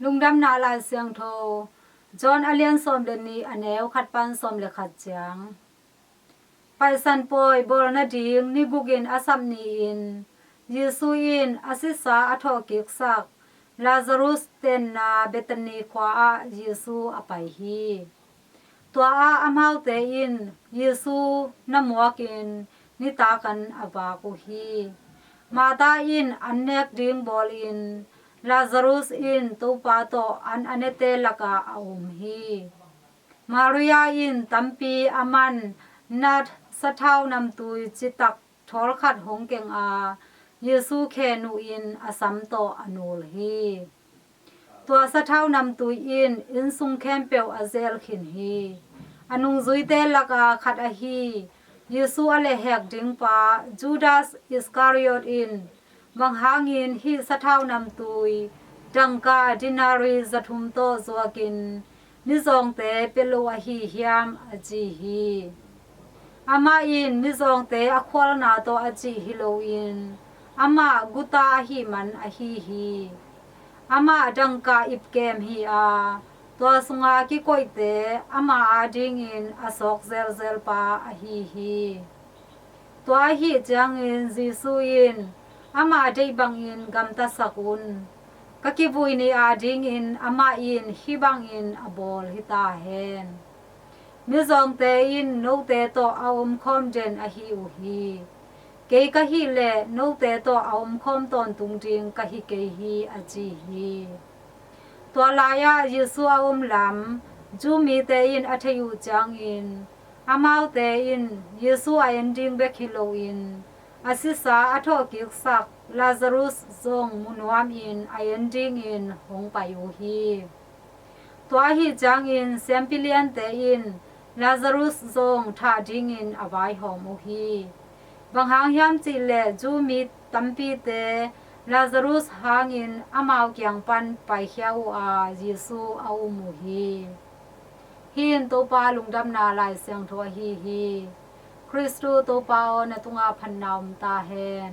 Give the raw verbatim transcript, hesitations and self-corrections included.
Lungdamna Lai Siangtho, John a lian sawm le nih, a neu khat pan sawm le khat ciang. Paisan pawi bawl nading ni gukin a sap ni-in Jesu in a sisa a thawhkiksak Lazarus tenna Bethany khua ah Jesu a pai hi. Tua ah amaute in Jesu na muakin nitakin a vak uh hi. Martha in an nek ding bawlin Lazarus in Topa tawh an a nete lakah a um hi. Maria in tampi a man nat sathau namtui citak thawl khat hong keng a, Jesu khen uh in a sam tawh a nul hi. Tua sathau namtui in innsung khempeuh a zel khin hi. A nungzuite laka khat ahi Jesu a lehhek dingpa Judas Iskariot in, "Bang hangin hih sathau namtui dangka denari zathum tawh zuakin mizawngte pia lo ahi hiam?" a ci hi. Amah in mizawngte a khualna tawh a cih hi loin, amah guta ahih man ahi hi. Amah dangka ipkem hi a, tua sunga kikoihte ama adingin a sawk zelzelpa ahi hi. Tua ahih ciangin Jesu in, "Ama deih bangin gamtasak un. Ka kivui ni adingin amah in hih bangin a bawl hi ta hen. Mizawngte in note tawh a omkhawm den ahi uh hi. Kei ka hih leh note tawh a omkhawm tawntung ding ka hi kei hi," a ci hi. Tua lai-ah Jesu a om lam Jew mite in a theih uh ciangin, amaute in Jesu a en ding bek hi loin, a sisa a thawhkiksak Lazarus zong mu nuamin a en dingin hong pai uh hi. Tua ahih ciangin siampi liante in Lazarus zong thah dingin a vaihawm uh hi. Bang hang hiam cihleh Jew mi tampite Lazarus hangin amau kiang pan paikhia uh a, Jesu a um uh hi. Hih in Topa lungdamna Lai Siangtho ahi hi. Khristu Topa aw, na tungah phatna om ta hen.